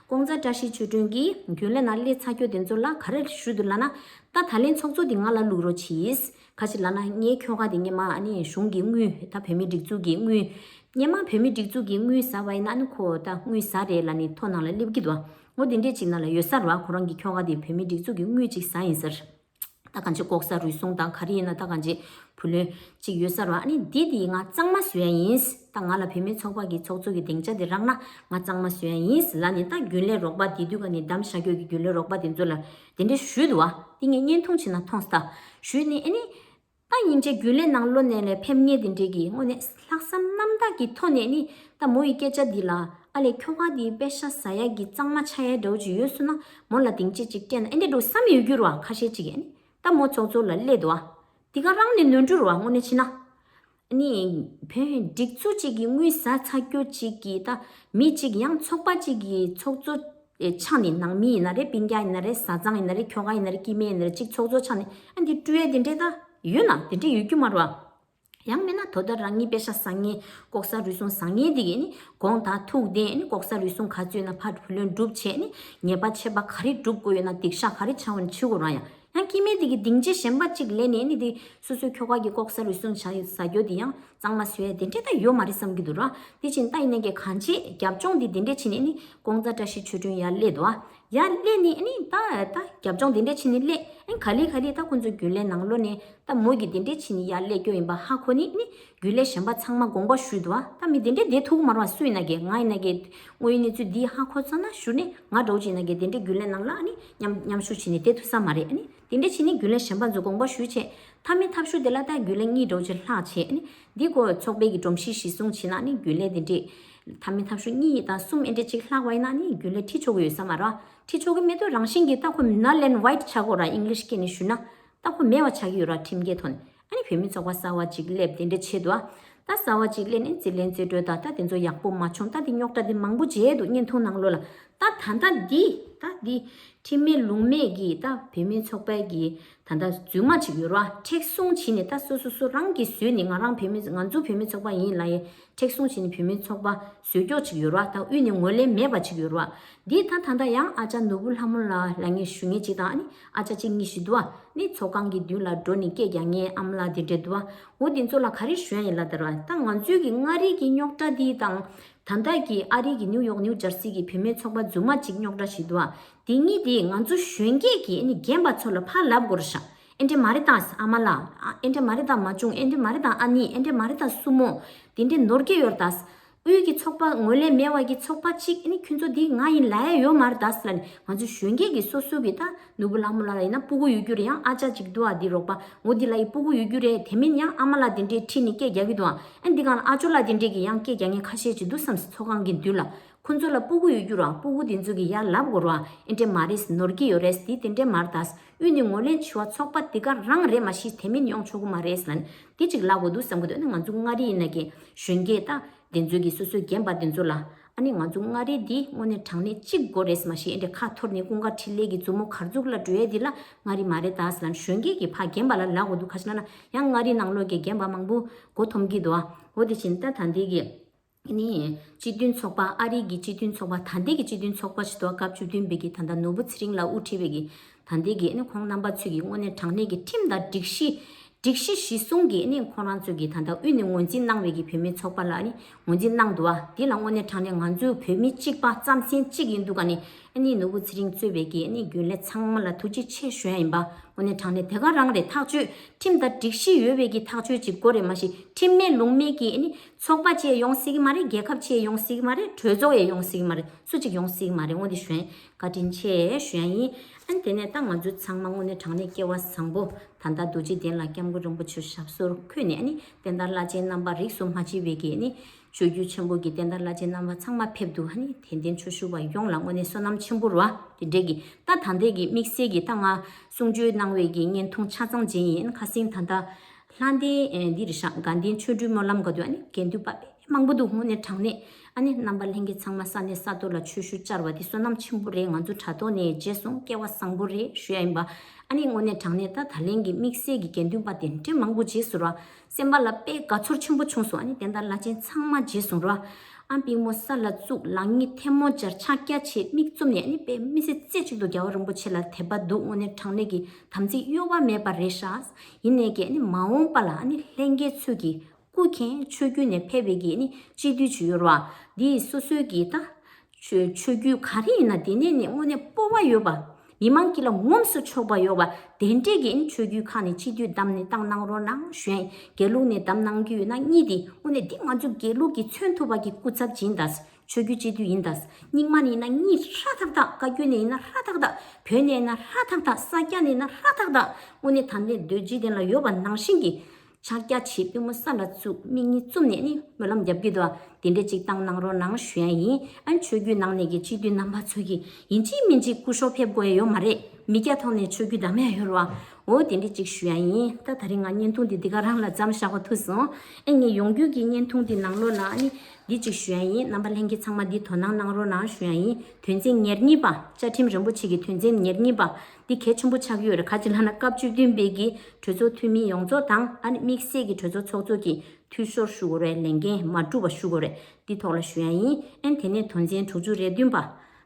ཀོང་ཙ་བཀྲ་ཤིས་ཆོས་སྒྲོན་གྱིས་རྒྱུན་ལས་ནང་སླེབས་ཚར་ཁྱོད་དེ་ཚོ་ལ་ག་རེ་ཞུ་འདུག་ལབ་ན་ད་ད་ལན་ཚོགས་གཙོ་འདི་ང་ལ་བླུག་རོགས་གྱིས། ག་ཅི་ལབ་ན་ངའི་ཁྱོ་ག་དེ་སྔོན་མ་ཨ་ནི་གཞུང་གི་དངུལ་ད་བོད་མིའི་སྒྲིག་འཛུགས་ཀྱི་དངུལ་སྔོན་མ་བོད་མིའི་སྒྲིག་འཛུགས་ཀྱི་དངུལ་ཟ་བ་ཡིན་ན་ཨ་ནི་ཁོ་ད་དངུལ་ཟ་རེད་ལབ་ནས་ཐོ་ནང་ལ་སླེབས་ཀྱི་འདུག་ངོ་དེ་འདྲས་ཅིག་ནང་ལ་ཡོད་ས་རེད་བ། ཁོ་རང་གི་ཁྱོ་ག་དེ་བོད་མིའི་སྒྲིག་འཛུགས་ཀྱི་དངུལ་ཅིག་ཟ་ཡིན་ཟེར། ད་གང་ཅི་ལྐོག་ཟ་རུལ་སུངས་དང་ག་རེ་ཡིན་ན་ད་གང་ཅི་བུ་ལོན་ཅིག་ཡོད་ས་རེད་བ། ཨ་ནི་འདི་དེ་ང་གཙང་མ་བཟོ་ཡ་ཡིན། ད་ང་ལ་བུད་མེད་ཚོགས་པ་གི་ཚོགས་གཙོ་གི་སྡིངས་ཆ་དེ་རག་ན་ང་གཙང་མ་བཟོ་ཡ་ཡིན་ལབ་ནས། ད་རྒྱུན་ལས་རོགས་པ་དེ་དུས་ག་ནས་བདམས་བཞག་རྒྱུ་གི་རྒྱུན་ལས་རོགས་པ་དེ་ཚོ་ལ་དེ་འདྲས་ཞུས་འདུག་བ། དེ་ངས་བརྙན་ཐུང་ཅིག་ནང་མཐོང་སྟེ་ཞུས་ནས། ཨ་ནི་ད་སྙིང་རྗེ་རྒྱུན་ལས་ནང་ལོགས་ནས་ལས་ཕེབས་མཁན་དེ་འདྲས་ཀྱི་དངོས་གནས་ལྷག་བསམ་རྣམ་དག་གི་ཐོག་ནས་ནི་ད་མོ་ཡི་སྐད་ཆ་འདི་ལ་ཨ་ལས་ཁྱོ་ག་འདི་པེ་ཤ་ཟ་ཡ་གི་གཙང་མ་ཆགས་ཡ་འདྲ་བོ་ཅིག་ཡོད་སོང་ན་མོ་ལ་སྡིངས་ཆ་ཅིག་སྤྲད་ན་ཨེ་འདྲས་འགྲོ་བསམ་ཡོད་རྒྱུ་རེད་བ། ཁ་ཤས་ཅིག་གིས་ནི་ད་མོ་ཚོགས་གཙོ་ལ་སླེབས་འདུག་བ། དེ་ག་རང་ནས་ནོར་འཁྲུལ་རེད་བ། དངོས་གནས་བྱས་ན། ནི། བོད་སྒྲིག་འཛུགས་གཅིག་གི་དངུལ་ཟ་ཚར་རྒྱུ་གཅིག་གི་ད་མི་གཅིག་ཡང་ཚོགས་པ་གཅིག་གི་ཚོགས་གཙོ་ཆགས་ནས། ནང་མི་ཡིན་ན་རེད། སྤུན་ཀྱག་ཡིན་ན་རེད། བཟའ་ཚང་ཡིན་ན་རེད། ཁྱོ་ག་ཡིན་ན་རེད། སྐྱེ་དམན་ཡིན་ན་རེད། གཅིག་ཚོགས་གཙོ་ཆགས་ནས་ཨ་འདི་སྤྲོད་ཡས་དེ་འདྲས་ད་ཡོད་ན་དེ་འདྲས་ཡོད་རྒྱུ་མ་རེད་བ། ཡང་མིན་ན་དོ་ད་རང་ཉིད་པེ་ཤ་ཟ་མཁན་ལྐོག་ཟ་རུལ་སུངས་ཟ་མཁན་དེ་གིས་ནི་དགོངས་དག་ཐུགས་བདེ་ནི་ལྐོག་ཟ་རུལ་སུངས་ག་ཚོད་ན་ཕར་བུ་ལོན་སྒྲུབ་བྱས་ནི་ཉེས་པ་ཆད་པ་ག་རེ་སྒྲུབ་དགོས་ཡོད་ན་སྡིག་བཤགས་ག་རེ་བྱ་འོ་ན་བྱེད་དགོས་ར། ཡང་ཡང་སྐྱེ་དམན་དེ་གི་སྡིངས་ཆ་གཞན་པ་གཅིག་ལེན་ནས་ནི་དེ་སོ་སོའི་ཁྱོ་ག་གི་ལྐོག་ཟ་རུལ་སུངས་བྱ་ཟ་རྒྱུ་དེ་ཡང་གཙང་མ་བཟོ་ཡ་དེ་འདྲས་ད་ཡོད་མ་རེད་བསམ་གྱི་འདུག་ར། དེ་བཞིན་ད་ཡིན་ནའི་གི་གང་ཅི་རྒྱབ་ལྗོངས་དེ་དེ་འདྲས་བྱས་ནས་ནི་ཀོང་ཙ་བཀྲ་ཤིས་ཆོས་སྒྲོན་ཡར་སླེབས་འདུག་ཨ། ཡར་སླེབས་ནས་ནི་ད་ད་རྒྱབ་ལྗོངས་དེ་འདྲས་བྱས་ནས་སླེབས། ཨ་ག་ལེ་ག་ལེ་ད་ཁོ་ཚོ་རྒྱུན་ལས་ནང་ལོགས་ནས་ད་མོ་གི་དེ་འདྲས་བྱས་ནས་ཡར་སླེབས་རྒྱུ་ཡིན་པ་ཧ་གོ་ནས་ནི་རྒྱུན་ལས་གཞན་པ་ཚང་མ་དགོངས་པ་ཞུས་འདུག་ཨ། ད་མི་དེ་འདྲས་བསྡད་ཐུབ་ཀྱི་མ་རེད་བ། སུ་ཡིན་ན་གི་ང་ཡིན་ན་གི་དངོས་ཡོད་གནས་ཚུལ་འདི་ཧ་གོ་ཚར་ན་གཞུག་ནས་ང་འདྲ་བོ་ཅིག་ཡིན་ན་གི་དེ་འདྲས་རྒྱུན་ལས་ནང་ལ་ཨ་ནི་མཉམ་མཉམ་ཞུགས་བྱས་ནས་བསྡད་ཐུབ་ས་མ་རེད། ཨ་ནི་དེ་འདྲས་བྱས་ནས་རྒྱུན་ལས་གཞན་པ་ཚོ་དགོངས་པ་ཞུས་བྱས། མཐའ་མའི་ཐབས་ཤུགས་དེ་ལ་ད་རྒྱུན་ལས་གཉིས་འདྲ་བོ་ཅིག་ལྷག་བྱས། ཨ་ནི་འདི་གོ་ཚོགས་པའི་གི་སྒྲོམ་གཞི་གཞི་བཟུང་བྱས་ན་ནི་རྒྱུན་ལས་དེ་འདྲས་མཐའ་མའི་ཐབས་ཤུགས་གཉིས་དང་གསུམ་ཨེ་འདྲས་ཅིག་ལྷག་པ་ཡིན་ན་ནི་རྒྱུན་ལས་ཁྲི་ཆོག་གི་ཡོད་ས་མ་རེད། ཁྲི་ཆོག་གི་མེད་དུས་རང་བཞིན་གྱིས་ད་ཁོ་null and void ཆགས་ཀྱི་ཡོད་ར། ཨིང་ལིཤ་སྐད་ནས་ཞུས་ན་ད་ཁོ་མེད་པ་ཆགས་ཀྱི་ཡོད་ར། ཁྲིམས་འགལ་ཐོག་ནས། ཨ་ནི་བུད་མེད་ཚོགས་པ་གསར་པ་ཅིག་སླེབས་དེ་འདྲས་བྱས་འདུག་ཨ། ད་གསར་པ་ཅིག་སླེབས་ནས་རྩིས་ལེན་རྩིས་སྤྲོད་དང་ད་དེ་ཚོ་ཡག་པོ་མ་བྱུང་། ད་དེ་རྙོག་དྲ་དེ་མང་པོ་བྱས་འདུག་བརྙན་ཐུང་ནང་ལོགས་ལ། ད་ད་ལྟ་འདི་ད་འདི་ཁྲིམས་མེད་ལུགས་མེད་ཀྱི་ད་བུད་མེད་ཚོགས་པའི་གི་ད་ལྟ་རྫུན་མ་ཅིག་ཡོད་ར། མཁྲེགས་བཟུང་བྱས་ནས་ད་སོ་སོ་སོ་རང་གིས་བཟོས་ནས་ང་རང་བུད་མེད་ང་ཚོ་བུད་མེད་ཚོགས་པ་ཡིན་ལབ་ཡས་མཁྲེགས་བཟུང་བྱས་ནས་བུད་མེད་ཚོགས་པ་བཟོས་ཀྱོག་ཅིག་ཡོད་ར། ད་དབུས་ནས་ངོས་ལེན་མེད་པ་ཅིག་ཡོད་ར། འདི་ད་ད་ལྟ་ཡང་ཨ་ཅག་ནོར་བུ་ལྷ་མོ་ལགས་ལ་ངས་ཞུ་ངེས་ཅིག་དང་། ཨ་ནི་ཨ་ཅག་ཅིག་གཉིས་ཤིག་འདུག་ཨ། ནི་ཚོགས་ཁང་གི་མདུན་ལ་འགྲོ་ནས་སྐད་རྒྱག་མཁན་ཨ་མ་ལགས་དེ་འདྲས་འདུག་ཨ། འོ་དེ་ཚོ་ལ་ག་རེ་ཞུ་ཡ་ཡིན་ལབ་དར་བ། ད་ང་ཚོའི་གི་མངའ་རིས་ཀྱི་རྙོག་དྲ་འདི་དང་། ད་ལྟ་གི་ཨ་རི་གི་ནིའུ་ཡོག་ནིའུ་ཇར་སི་གི་བུད་མེད་ཚོགས་པ་རྫུན་མ་གཅིག་རྙོག་དྲ་ཞིག་འདུག་ཨ། དེ་གཉིས་དེ་ང་ཚོ་གཞོན་སྐྱེས་ཀྱིས་ཨ་ནི་རྒན་པ་ཚོ་ལ་ཕར་ལབ་དགོས་རེད་ཤག་ཨེ་འདྲས་མ་རེད་ད་ཨ་མ་ལགས། ཨ་ཨེ་འདྲས་མ་རེད་ད་མ་བྱུང་། ཨེ་འདྲས་མ་རེད་ད་ཨ་ནི། ཨེ་འདྲས་མ་རེད་ད་སྲུ་མོ། དེ་འདྲས་ནོར་གྱི་ཡོད་རེད་ད། དབུས་ཀྱི་ཚོགས་པ་ངོས་ལེན་མེད་པ་གི་ཚོགས་པ་གཅིག་ཨ་ནི་ཁྱོད་ཚོ་འདི་ང་ཡིན་ལབ་ཡ་ཡོད་མ་རེད་ད་ཟེར་ལབ་ནས། ང་ཚོ་གཞོན་སྐྱེས་ཀྱི་སོ་སོ་གི་ད་ནོར་བུ་ལྷ་མོ་ལགས་ལ་ཡིན་ན་སྤུ་གུ་ཡོད་རྒྱུ་རེད། ཡང་ཨ་ཅག་ཅིག་འདུག་ཨ། འདི་རོགས་པ་འོ་འདི་ལ་ཡི་སྤུ་གུ་ཡོད་རྒྱུ་རེད། དེ་མིན་ཡང་ཨ་མ་ལགས་དེ་འདྲས་ཁྲིད་ནས་སྐད་རྒྱག་གི་འདུག་ཨ། ཨ་འདི་གང་ལ་ཨ་ཅོ་ལགས་དེ་འདྲས་ཀྱི་ཡང་སྐད་རྒྱག་མཁན་ཁ་ཤས་ཅིག་འདུག་བསམ་སོང་། ཚོགས་ཁང་གི་མདུན་ལ་ཁོ་ཚོ་ལ་སྤུ་གུ་ཡོད་རྒྱུ་རེད། སྤུ་གུ་དེ་ཚོ་གི་ཡར་ལབ་དགོས་རེད་བ། ཨེ་འདྲས་མ་རེད། ནོར་གྱི་ཡོད་རེད། འདི་དེ་འདྲས་མ་རེད་ད། དབུས་ནས་ངོས་ལེན་བྱེད་པ་ཚོགས་པ་འདི་ག་རང་རེད། མ་གཞི་དེ་མིན་ཡོང་ཆོག་གི་མ་རེད་ཟེར་ལབ་ནས་འདི་གཅིག་ལབ་དགོས་འདུག་བསམ་གི་འདུག་ཨ་ནི་ང་ཚོ་མངའ་རིས་ཡིན་ན་གི་གཞོན་སྐྱེས་ད་དེ་ཚོ་གི་སོ་སོའི་རྒན་པ་དེ་ཚོ་ལ། ཨ་ནི་ང་ཚོ་མངའ་རིས་འདི་དངོས་གནས་དྲང་གནས་གཅིག་དགོས་རེད། མ་གཞི་ཨེ་འདྲས་ཁ་འཐོར་ནས་ཀུན་དགའ་འཕྲིན་ལས་ཀྱི་མཛུབ་མོ་གར་འཛུགས་ལ་འགྲོ་ཡས་འདི་ལ་མངའ་རིས་མ་རེད་ད་ཟེར་ལབ་ནས་གཞོན་སྐྱེས་ཀྱིས་ཕར་རྒན་པ་ལ་ལབ་དགོས་འདུག་ག་ཅི་ལབ་ན་ཡང་མངའ་རིས་ནང་ལོགས་ཀྱི་རྒན་པ་མང་པོ་མགོ་འཐོམ་གྱི་འདུག་ཨ། འོ་དེ་བཞིན་ད་ད་འདི་གི་ནི་སྤྱི་མཐུན་ཚོགས་པ། ཨ་རི་གི་སྤྱི་མཐུན་ཚོགས་པ། ད་ལྟའི་གི་སྤྱི་མཐུན་ཚོགས་པ་ཞིག་འདུག་སྐབས་བཅུ་བདུན་པའི་གི་ད་ལྟ་ནོར་བུ་ཚེ་རིང་ལགས་དབུ་ཁྲིད་པའི་གི་ད་ལྟའི་གི་ནི་ཁོང་རྣམ་པ་ཚོས་གི་དངོས་གནས་དྲང་གནས་ཀྱི་ཁྲིམས་དང་སྒྲིག་གཞི། སྒྲིག་གཞི་གཞི་བཟུང་གི་ནི་ཁོང་རང་ཚོས་གི་ད་ལྟ་དབུས་ནས་ངོས་འཛིན་གནང་བའི་གི་བུད་མེད་ཚོགས་པ་ལ་ནི་ངོས་འཛིན་གནང་འདུག་བ། འདི་ལ་དངོས་གནས་དྲང་གནས་ང་ཚོའི་བོད་མི་གཅིག་པ་རྩམ་ཟན་གཅིག་ཡིན་འདུག་ག་ནི་ཨ་ནི་ནོར་བུ་ཚེ་རིང་གཙོས་པའི་གི་ནི་རྒྱུན་ལས་ཚང་མ་ལ་ཐུགས་རྗེ་ཆེ་ཞུ་ཡ་ཡིན་པ། དངོས་གནས་དྲང་གནས་དེ་ག་རང་རེད། ཐག་གཅོད་ཁྲིམས་དང་སྒྲིག་གཞི་ཡོད་པའི་གི་ཐག་གཅོད་ཅིག་དགོས་རེད། མ་གཞི་ཁྲིམས་མེད་ལུགས་མེད་ཀྱི་ཨ་ནི་ཚོགས་པ་བཅས་ཡོང་སྲིད་ཀྱི་མ་རེད། རྒྱལ་ཁབ་བཅས་ཡོང་སྲིད་ཀྱི་མ་རེད། གྲོས་ཚོགས་ཡང་ཡོང་སྲིད་ཀྱི་མ་རེད། སུ་གཅིག་ཡོང་སྲིད་ཀྱི་མ་རེད། འོ་འདི་ཞུ་ཡ་ཡིན། བཀའ་དྲིན་ཆེ་ཞུ་ཡ་ཡིན། ཨ་ནི་དེ་ནས་ད་ང་ཚོ་ཚང་མ་དངོས་གནས་དྲང་གནས་སྐལ་བ་བཟང་པོ། ད་ལྟ་རྡོ་རྗེ་གདན་ལ་སྐྱབས་མགོན་རིན་པོ་ཆེ་ཞབས་སོར་འཁོད་ནས་ཨ་ནི་བསྟན་དར་བླ་ཆེན་རྣམ་པ་རིས་སུ་མ་ཆད་པའི་གི་ཨ་ནི་ཆོས་བརྒྱུད་ཆེན་པོ་གི་བསྟན་དར་བླ་ཆེན་རྣམ་པ་ཚང་མ་ཕེབས་འདུག་ཨ་ནི་དད་ལྡན་ཆོས་ཞུ་བ་ཡོངས་ལ་དངོས་གནས་བསོད་ནམས་ཆེན་པོ་རེད་བ། དེ་འདྲས་ཀྱི་ད་ད་ལྟའི་གི་དམིགས་བསལ་གྱི་ད་ང་གསུང་ཆོས་གནང་བའི་གི་བརྙན་ཐུང་ཆ་ཚང་མཇལ་ཡིན། ཁ་སང་ད་ལྟ་ལྷ་ལྡན་འདི་རེད་ཤག་དགའ་ལྡན་ཆོ་འཕྲུལ་སྨོན་ལམ་ག་དུས་ཨ་ནི་དགེ་འདུན་པ་དཔེ་མང་པོ་འདུག་དངོས་གནས་དྲང་གནས་ཨ་ནི་རྣམ་པ་ལྷན་རྒྱས་ཚང་མ་ས་གནས་ས་ཐོག་ལ་ཆོས་ཞུ་བཅར་བ་དེ་བསོད་ནམས་ཆེན་པོ་རེད། ང་ཚོ་དྲ་ཐོག་ནས་མཇལ་སོང་། སྐལ་བ་བཟང་པོ་རེད་ཞུ་ཡ་ཡིན་པ། ཨ་ནི་དངོས་གནས་དྲང་གནས་ད་ད་ལན་གྱི་དམིགས་བསལ་གྱི་དགེ་འདུན་པ་དེ་འདྲས་མང་པོ་རྗེས་སུ་ར་སེམས་པ་ལ་དཔེ་དགའ་ཚོར་ཆེན་པོ་བྱུང་སོང་། ཨ་ནི་བསྟན་དར་བླ་ཆེན་ཚང་མ་རྗེས་སུ་ར་ཨ་པུས་མོ་ས་ལ་བཙུགས། ལག་གཉིས་ཐལ་མོ་སྦྱར། ཕྱག་རྒྱ་ཆེ། མིག་བཙུམ་ནས་ཨ་ནི་དཔེ་མི་སྲིད་རྩེ་གཅིག་ཏུ་རྒྱལ་བ་རིན་པོ་ཆེ་ལ་དད་པ་འདུག་དངོས་གནས་དྲང་གནས་ཀྱི་དམ་ཚིག་གཡོ་བ་མེད་པ་རེད་ཤག་ཡིན་ནའི་ཀྱི་ཨ་ནི་མ་འོངས་པ་ལ་ཨ་ནི་ལྷན་རྒྱས་ཚོས་ཀྱི་སྐུ་མཁྱེན་ཆོས་བརྒྱུད་ནས་ཕེབས་པའི་གི་ནི་སྤྱི་འཐུས་བྱུས་ཡོད་ར་བ། འདི་སོ་སོའི་གི་ད་ ཆོས་ཆོས་བརྒྱུད་ག་རེ་ཡིན་ན་དེ་ནས་ནི་དངོས་གནས་སྤོབས་པ་ཡོད་པ། མི་མང་གི་ལ་ངོམས་སུ་ཆོག་པ་ཡོད་པ། དེ་འདྲས་ཀྱི་ཨིན་ཆོས་བརྒྱུད་ཁག་ནས་སྤྱི་འཐུས་བདམས་ནས་བཏང་གནང་རོགས་གནང་ཞུ་ཡ་ཡིན། དགེ་ལུགས་ནས་བདམས་གནང་རྒྱུ་ཡོད་ན་གཉིས་དེ་དངོས་གནས་འདི་ང་ཚོ་དགེ་ལུགས་ཀྱི་མཚོན་ཐུབ་པ་གི་སྐུ་ཚབ་ཅིག་ཡིན་ད། ཆོས་བརྒྱུད་སྤྱི་འཐུས་ཡིན་ད། རྙིང་མ་ནས་ཡིན་ན་གཉིས་ཧྲ་ཐག་ཐག་བཀའ་བརྒྱུད་ནས་ཡིན་ན་ཧྲ་ཐག་ཐག་བོད་ནས་ཡིན་ན་ཧྲ་ཐག་ཐག་ས་སྐྱ་ནས་ཡིན་ན་ཧྲ་ཐག་ཐག་དངོས་གནས་ད་ལྟའི་འདོད་འཇིག་རྟེན་ལ་ཡོད་པ་ནང་བཞིན་གྱི་ཕྱག་རྒྱ་བྱེད་པུས་མོ་ས་ལ་བཙུགས་མིག་གཉིས་བཙུམ་ནས་ནི་སྨོན་ལམ་རྒྱབ་ཀྱི་འདུག་དེ་འདྲས་ཅིག་བཏང་གནང་རོགས་གནང་ཞུ་ཡ་ཡིན། ཨ་ནི་ཆོས་བརྒྱུད་ནང་ནས་ཀྱི་སྤྱི་འཐུས་རྣམ་པ་ཚོ་གིས་ཡིན་གཅིག་མིན་གཅིག་སྐུ་ཞབས་ཕེབས་དགོས་ཡ་ཡོད་མ་རེད། མི་སྐྱ་ཐོག་ནས་ཆོས་བརྒྱུད་བདམས་ཡ་ཡོད་རེད་བ། འོ་དེ་འདྲས་ཅིག་ཞུ་ཡ་ཡིན། ད་ད་རིང་ང་བརྙན་ཐུང་འདི་འདི་ག་རང་ལ་མཚམས་བཞག་པ་ཐུག་སོང་། ཨ་ངས་ཡོང་རྒྱུ་གི་བརྙན་ཐུང་འདི་ནང་ལོགས་ལ་ཨ་ནི་འདི་ཅིག་ཞུ་ཡ་ཡིན། རྣམ་པ་ལྷན་རྒྱས་ཚང་མ་འདི་དོ་སྣང་གནང་རོགས་གནང་ཞུ་ཡ་ཡིན། དོན་ཚན་ཉེར་གཉིས་པ། བཅའ་ཁྲིམས་རིན་པོ་ཆེ་གི་དོན་ཚན་ཉེར་གཉིས་པ། འདི་གལ་ཆེན་པོ་ཆགས་ཀྱི་ཡོད་རེད། ག་ཅི་ལབ་ན་སྐབས་བཅུ་བདུན་པའི་གི་གྲོས་ཚོགས་འཐུས་མི་ཡོངས་རྫོགས་དང་ཨ་ནི་དམིགས་བསལ་གྱི་གྲོས་ཚོགས་ཚོགས་གཙོ་གིས་འཐུས་ཤོར་ཞུ་དགོས་རེད། ལས་འགན་མ་འགྲུབ་པ་ཞུ་དགོས་རེད། འདི་ཐོག་ལ་ཞུ་ཡ་ཡིན། ཨ་ནི་དེ་ནས་དོན་ཚན་དྲུག་ཅུ་རེ་བདུན་པ།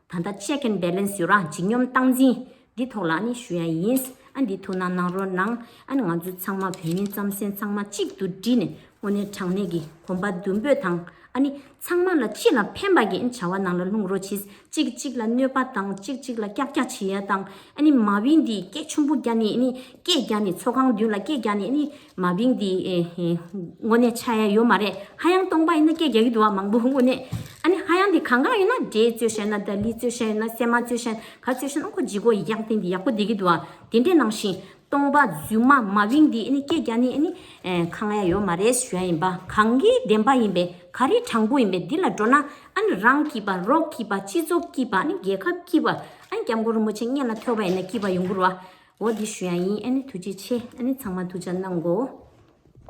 ད་ལྟ་check and balance ཡོད་ར། ཇི་སྙོམས་སྟངས་འཛིན་འདི་ཐོག་ལ་ཨ་ནི་ཞུ་ཡ་ཡིན། ཨ་འདི་ཐུགས་སྣང་གནང་རོགས་གནང་། ཨ་ནི་ང་ཚོ་ཚང་མ་བོད་མི་རྩམ་ཟན་ཚང་མ་གཅིག་ཏུ་བསྒྲིལ་ནས་དངོས་གནས་དྲང་གནས་ཀྱི་གོམ་པ་མདུན་སྤོས་དང་། ཨ་ནི་ཚང་མ་ལ་སྤྱི་ལ་ཕན་པ་གི་ཨ་ནི་བྱ་བ་ནང་ལ་ལྷུང་རོགས་གྱིས། གཅིག་གཅིག་ལ་གནོད་པ་དང་གཅིག་གཅིག་ལ་ཀྱག་ཀྱག་བྱེད་ཡ་དང་། ཨ་ནི་མ་བིང་འདི་སྐད་ཆུང་པོ་རྒྱག་ནས་ཨ་ནི་སྐད་རྒྱག་ནས་ཚོགས་ཁང་མདུན་ལ་སྐད་རྒྱག་ནས་ཨ་ནི་མ་བིང་འདི་ཨེ་ཨེ་དངོས་གནས་ཆགས་ཡ་ཡོད་མ་རེད། ཧ་ཡང་སྟོང་པ་ཡིན་ན་སྐད་རྒྱག་གི་འདུག་བ། མང་པོ་དངོས་གནས། ཨ་ནི་ཧ་ཡང་འདི་གང་གང་ཡིན་ན་འདྲེ་རྩོད་བཤད་ན་ད་ལི་རྩོད་བཤད་ཡིན་ན་སྲན་མ་རྩོད་བཤད་ག་རྩོད་བཤད་ན་ཁོ་ལྗིད་ཁོག་ཡག་སྟེང་འདི་ཡག་པོ་བསྡད་ཀྱི་འདུག་བ། དེ་འདྲའི་ནང་བཞིན་སྟོང་པ་རྫུན་མ་མ་བིང་འདི་ཨ་ནི་སྐད་རྒྱག་ནས་ཨ་ནི་ཨེ་ཁང་ཡ་ཡོད་མ་རེད་ཞུ་ཡ་ཡིན་པ། གང་གི་བདེན་པ་ཡིན་པས་ག་རེ་དྲང་པོ་ཡིན་པས་འདི་ལ་འགྲོ་ན་ཨ་ནི་རང་སྐྱིད་པ། རོགས་སྐྱིད་པ། སྤྱི་ཚོགས་སྐྱིད་པ། ཨ་ནི་རྒྱལ་ཁབ་སྐྱིད་པ། ཨ་ནི་སྐྱབས་མགོན་རིན་པོ་ཆེ་སྔོན་ལ་ཐོབ་པ་ཡིན་ན་སྐྱིད་པ་ཡོང་གི་རེད་བ། འོ་འདི་ཞུ་ཡ་ཡིན། ཨ་ནི་ཐུགས་རྗེ་ཆེ། ཨ་ནི་ཚང་མ་ཐུགས་ཅག་གནང་གོ།